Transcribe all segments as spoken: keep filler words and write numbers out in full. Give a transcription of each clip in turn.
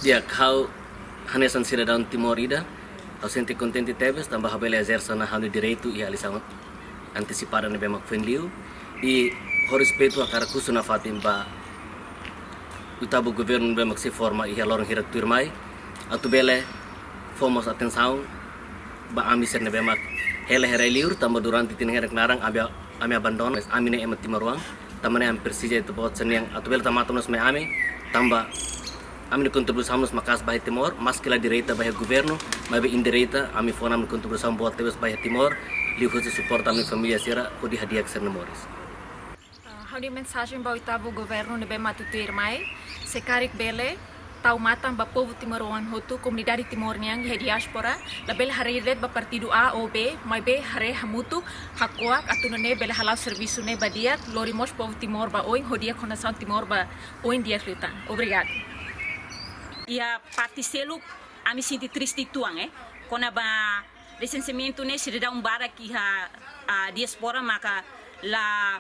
Ya, ha'u hanesan sidadaun Timor ida, ha'u sente kontente tebes tanba ha'u bele ezerse ona ha'u-nia direitu iha eleisaun antesipada ne'ebé mak foin liu. I ho respeitu hakarak husu nafatin ba oitavu governu ne'ebé mak sei forma iha loron hirak tuirmai, atu bele fó mós atensaun ba ami sira ne'ebé mak hela iha rai-liur, tanba durante tinan hirak nia laran ami, ami abandona, ami ne'e ema timoroan, tanba ne'e ami presiza ita-boot sira-nian atu bele tau matan mós mai ami, tanba ami-nia kontribuisaun mós maka'as ba iha Timor, maski la direta ba iha governu, maibé indireta, ami fó ona ami-nia kontribuisaun boot tebes ba iha Timor, liuhusi suporta ami-nia família sira hodi hadi'a sira-nia moris. Ah, ha'u-nia mensajen ba oitavu governu ne'ebé mak atu tuirmai, se karik bele tau matan ba povu timoroan hotu, komunidade Timor nian iha diáspora, labele haree de'it ba partidu A ou B, maibé haree hamutuk, hako'ak atu nune'e bele hala'o servisu ne'e ba di'ak, lori mós povu Timor ba oin, hodi hadi'a nasaun Timor ba oin di'ak liután. Obrigadu. Iha parte seluk, ami sente triste uitoan, eh. Kona-ba resenseamentu ne'e sidadaun barak iha, ah, diáspora maka la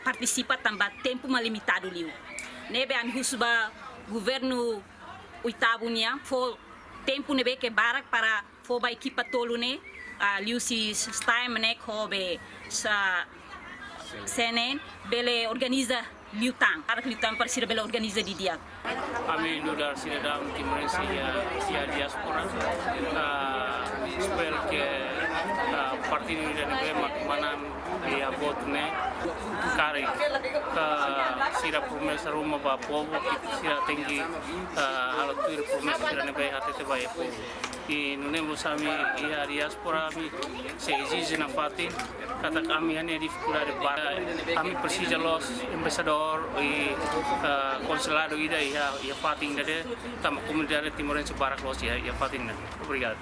partisipa tanba tempu mak limitadu liu. Ne'ebé ami husu ba governu oitavu nian fó tempu ne'ebé ke barak para fó ba ekipa tolu ne'e, ah, liuhusi STAE, MNEK ho be sa CNN bele organiza liután, para liután para sira bele organiza didi'ak. Ami nu'udar sidadaun timorense iha, iha diáspora, ah, espera ke, ah, partidu ida ne'ebé mak manán iha votu ne'e, karik, ah, sira promesa ruma ba povu, sira tenke, ah, halo tuir promesa sira ne'ebé hatete ba iha povu. I nune'e mós ami iha diáspora ami sei ezije nafatin, katak ami iha ne'e difikuldade ba, ami presiza loos embaixadór i, eh, konsuladu ida iha, iha fatin ida-ne'e, tanba komunidade timorense barak loos iha, iha fatin ne'e. Obrigadu.